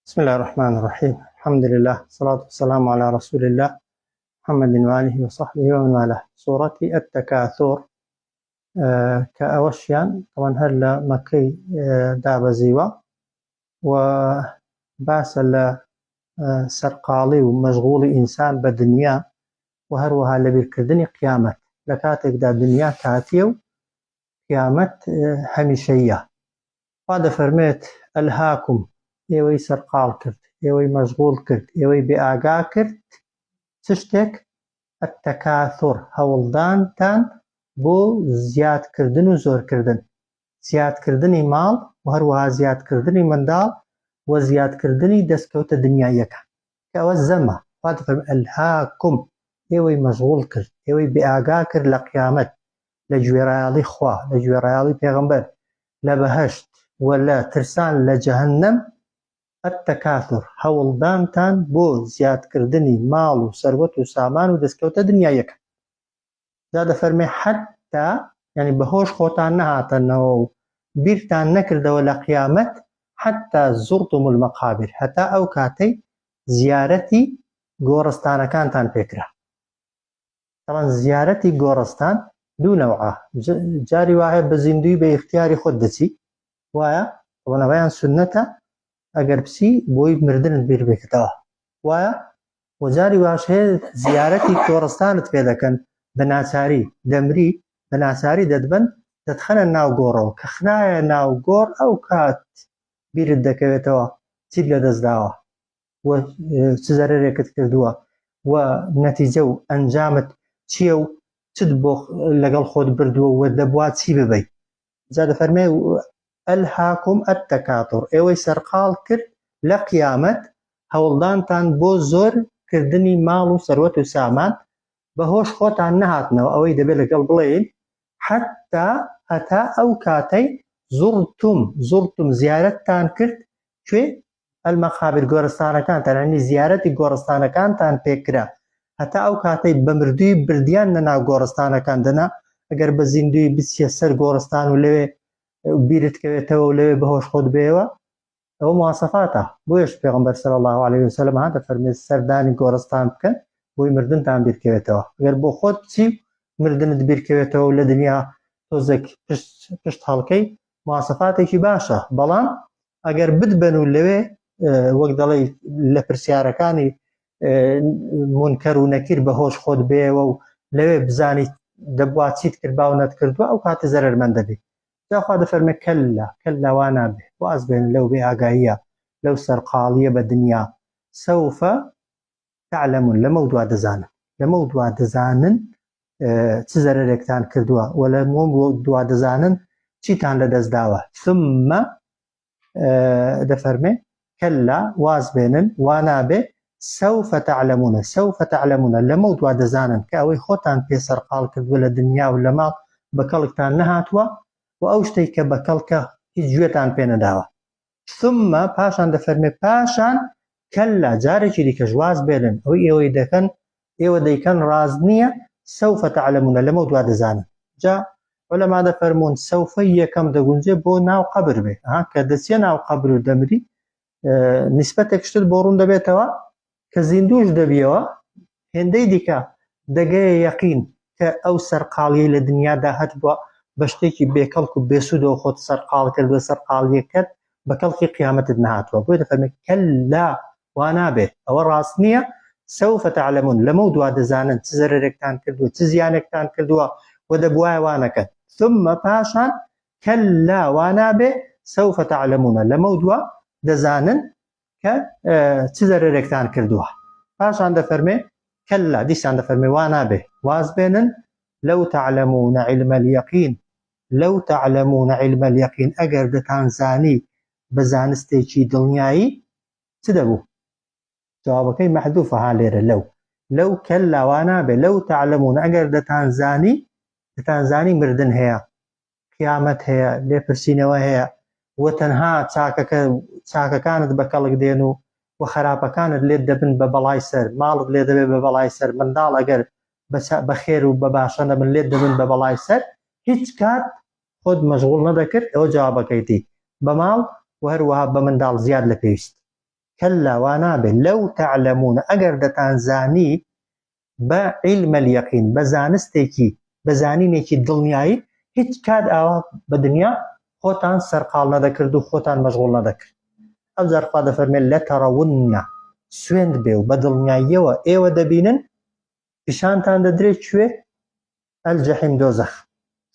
بسم الله الرحمن الرحيم الحمد لله الصلاة والسلام على رسول الله محمد وآله وصحبه ومن والاه سورەتی التكاثر کە ئەوەشیان ئەوان هەر لە مەکەی دابەزیوە و باسە لە سەرقاڵی و مەشغوڵی ئینسان بە دنیا و هەروەها لەبیرکردنی قیامەت لە کاتێکدا دنیا کاتیە و قیامەت هەمیشەیە خوا دەفەرموێت، الهاکم، ئێوەی سەرقاڵ کرد، ئێوەی مەشغوڵ کرد، ئێوەی بێئاگا کرد، چ شتێک؟ التکاثر، هەوڵدانتان بۆ زیادکردن و زۆرکردن، زیادکردنی ماڵ و هەروەها زیادکردنی منداڵ و زیادکردنی دەستکەوتە دنیاییەکان، کە ئەوە زەمە، خوا دەفەرموێت، الهاکم، ئێوەی مەشغوڵ کرد، ئێوەی بێئاگا کرد لە قیامەت، لە گوێڕایەڵی خوا، لە گوێڕایەڵی پێغەمبەر، لە بەهەشت و لە ترسان لە جەهەنەم، التکاثر، هەوڵدانتان بۆ زیادکردنی ماڵ و سەروەت و سامان و دەستکەوتە دنیاییەکان. جا دەفەرمێ حتی، یانی بەهۆش خۆتان نەهاتەنەوە و بیرتان نەکردەوە لە قیامەت، حتی زرتم المقابر، هەتا ئەو کاتەی زیارەتی گۆڕستانەکانتان پێکرا. تەبعەن زیارەتی گۆڕستان دوو نەوعە جاری وایە بە زیندوی بە ئیختیاری خۆت دەچی وایە ئەوەنەوەیان سنەتە ئەگەر بچی بۆی مردنت بیر بێتەوە وایە و جاری واش هەیە زیارەتی گۆڕستانت پێ دەکەن بە ناچاری دەمری بە ناچاری دەتبەن دەتخەنە ناو گۆڕەوە کە خرایە ناو گۆڕ ئەو کات بیرت دەکەوێتەوە چیت لەدەست داوە و چ زەرەرێکت کردووە و نەتیجە و ئەنجامت چییە و چت بۆ لەگەڵ خۆت بردووە و دەبوا چی ببەی جا دەفەرمێ ئەلهاکم التکاثر ئێوەی سەرقاڵ کرد لە قیامەت هەوڵدانتان بۆ زۆر کردنی ماڵ و سەروەت و سامان بەهۆش خۆتان نەهاتنەوە ئەوەی دەبێت لەگەڵ بڵێین حتا هەتا ئەو کاتەی زڕتم زڕتم زیارەتتان کرد کوێ المقابر گۆڕستانەکانتان یانی زیارەتی گۆڕستانەکانتان پێکرا هەتا ئەو کاتەی بە مردووی بردیان نە ناو گۆڕستانەکان دەنا ئەگەر بە زیندووی بچیە سەر گۆڕستان و لەوێ بیرت کەوێتەوە و لەوێ بەهۆش خۆت بێەوە ئەوە مواسەفاتە بۆیەش پێغمبەر صلی الله علیه وسلم هاتە فەرمێ سەردانی گۆڕستان بکەن بۆی مردنتان بیرکەوێتەوە ئەگەر بۆ خۆت بچی مردنت بیرکەوێتەوە و لە دنیا تۆزێک پشت پشت هەڵکەی مواسەفاتێکی باشە بەڵام ئەگەر بتبەن و لەوێ وەک دەڵێ لە پرسیارەکانی مونکەر و نەکیر بە هۆش خۆت بێەوە و لەوێ بزانیت دەبوا چیت کرد باو نەتکردووە ئەو کاتە زەرەرمەند دەبی جاخوا دەفەرمێ کەللا کەللا وا نابێ واز بێن لەو بێ ئاگاییە لەو سەرقاڵیە بە دنیا سەوفە تعلمون لەمەو دوا دەزانن لەمەو دوا دەزانن چ زەرەرێکتان کردووە و لەمەو دوا دەزانن چیتان لەدەست داوە ثم دەفەرمێ کەلا واز بێنن وا نابێ سوف تعلمون سوف تعلمون لەمەو دوا دەزانن کە ئەوەی خۆتان پێ سەرقاڵ کردووە لە دنیا و لە ماڵ بە کەڵکتان نەهاتووە و ئەو شتێک کە بە کەڵکە هیچ گوێتان پێ نەداوە ثم پاشان دەفەرمێ پاشان کەلا جارێکی دیکەش واز بێنن ئەوەی ئێوەی دەکەن ئێوە دەیکەن ڕاست نییە سوف تعلمون لەمە دوا دەزانن جا علەما دەفەرموون سوفە یەکەم دەگونجێ بۆ ناو قەبر بێ ها کە دەچیە ناو قەبر و دەمری نیسبەتێک شتت بۆ ڕوون دەبێتەوە کە زیندوش دەبیەوە هێندەی دیکە دەگەیە یەقین کە ئەو سەرقاڵیەی لە دنیادا هەتبووە بە شتێکی بێکەڵک و بێسوودەوە خۆت سەرقاڵ کردووە سەرقاڵیەکەت بە کەڵکی قیامەتت نەهاتووە بۆیە دەفەرمێ کەللا وا نابێ ئەوە ڕاست نییە سوف تعلمون لەمەو دوا دەزانن چ زەرەرێکتان کردووە چ زیانێکتان کردووە و دەبوایە وا نەکەن ثم پاشان کەللا وا نابێ سوف تعلمون لەمەو دوا دەزانن کە چ زەرەرێکتان کردووە پاشان دەفەرمێ کەللا دیسان دەفەرمێ وا نابێ واز بێنن لەو تعلمون علم اليقین لەو تعلمون علم اليقین ئەگەر دەتانزانی بە زانستێکی دڵنیایی چ دەبوو جوابەکەی مەحذوفە ها لێرە لەو لەو کەللا وا نابێ لەو تعلمون ئەگەر دەتانزانی دەتانزانی مردن هەیە قیامەت هەیە، لێپرسینەوە هەیە و تەنها چاکەکە چاکەکانت بە کەڵک دێن و و خەراپەکانت لێت دەبن بە بەڵای سەر، ماڵت لێ دەبێت بە بەڵای سەر، منداڵ ئەگەر بە خێر و بە باشە نەبن لێت دەبن بە بەڵای سەر، هیچ کات خۆت مەشغوڵ نەدەکرد، ئەوە جوابەکەیتی بە ماڵ و هەروەها بە منداڵ زیاد لە پێویست. کەللا وا نابێت لەو تەعلەمون ئەگەر دەتانزانی بە علم الیقین بە زانستێکی بە زانینێکی دڵنیایی هیچ کات ئاوا بە دنیا خۆتان سەرقاڵ نەدەکرد و خۆتان مەشغوڵ نەدەکرد. ئەوجار خوا دەفەرمێت لەتەڕەونە سوێند بێ و بە دڵنیاییەوە ئێوە دەبینن پیشانتان دەدرێت کوێ الجحیم دۆزەخ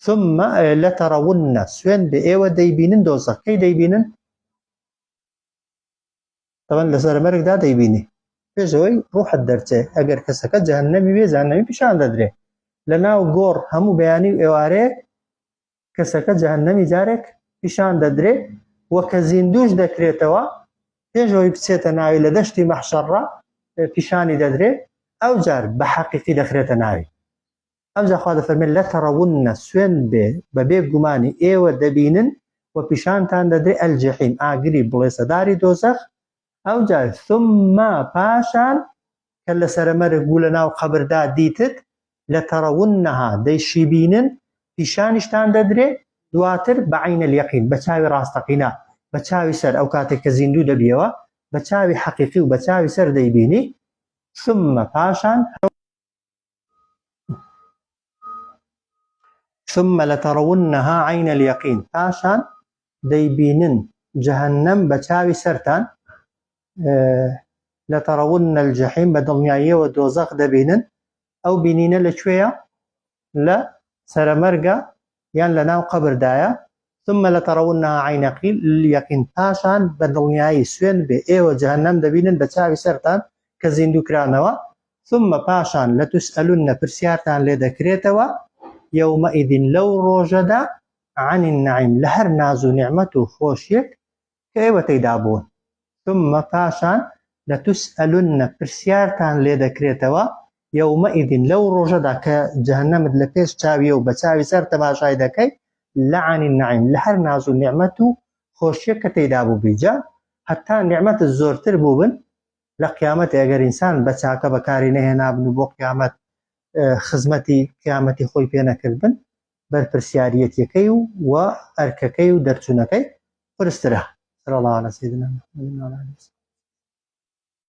ثم لەتەڕەونە سوێند بێ ئێوە دەیبینن دۆزەخ کەی دەیبینن تەوان لەسەر مەرگدا دەیبینی پێشەوەی ڕوحت دەرچێ ئەگەر کەسەکە جەهەنەمی بێ جەهەنەمی پیشان دەدرێ لە ناو گۆڕ هەموو بەیانی و ئێوارەیەک کەسەکە جەهەنەمی جارێک پیشان دەدرێ و کە زیندوش دەکرێتەوە پێش ئەوەی بچێتە ناوی لە دەشتی مەحشەڕە پیشانی دەدرێ ئەو جار بە حەقیقی دەخرێتە ناوی ئەمجا خوا دەفەرمێت لەتەڕەونە سوێن بێ بەبێ گومانی ئێوە دەبینن و پیشانتان دەدرێ الجحیم ئاگری بڵێسەداری دۆزەخ ئەوجا ثم پاشان کە لە سەرەمەرگ بوو لە ناو قەبردا دیتت لەتەڕەونها دەیشیبینن پیشانیشتان دەدرێ دواتر بە عین الیقین بە چاوی ڕاستەقینە بە چاوی سەر ئەو کاتێک کە زیندوو دەبیەوە بە چاوی حەقیقی و بە چاوی سەر دەیبینی ثم پاشان ثم لترونها عین الیقین پاشان دەیبینن جەهەنەم بە چاوی سەرتان لترون الجحیم بە دڵنیاییەوە دۆزەخ دەبینن ئەو بینینە لە کوێیە لە سەرەمەرگە یان لە ناو قەبردایە ثم لترونها عین الیقین پاشان بە دڵنیایی سوێن بێ ئێوە جەهەنەم دەبینن بە چاوی سەرتان کە زیندوو کرانەوە ثم پاشان لتسئلن پرسیارتان لێ دەکرێتەوە یومئذ لەو ڕۆژەدا عن النعیم لە هەر ناز و نیعمەت و خۆشیەک کە ئێوە تێیدا بوون ثم پاشان لتسئلن پرسیارتان لێ دەکرێتەوە یومئذ لەو ڕۆژەدا کە جەهەنەمت لە پێش چاویە و بە چاوی سەر تەماشای دەکەی لعن النعیم لە هەر ناز و نیعمەت و خۆشیەک کە تێیدا بووبی جا هەتا نیعمەتت زۆرتر بووبن لە قیامەت ئەگەر ئینسان بە چاکە بەکاری نەهێنابن و بۆ قیامەت خزمەتی قیامەتی خۆی پێ نەکردبن بەرپرسیاریەتیەکەی و و ئەرکەکەی و دەرچوونەکەی قورسترە. صلی الله علی سیدنا محمد و علی آله.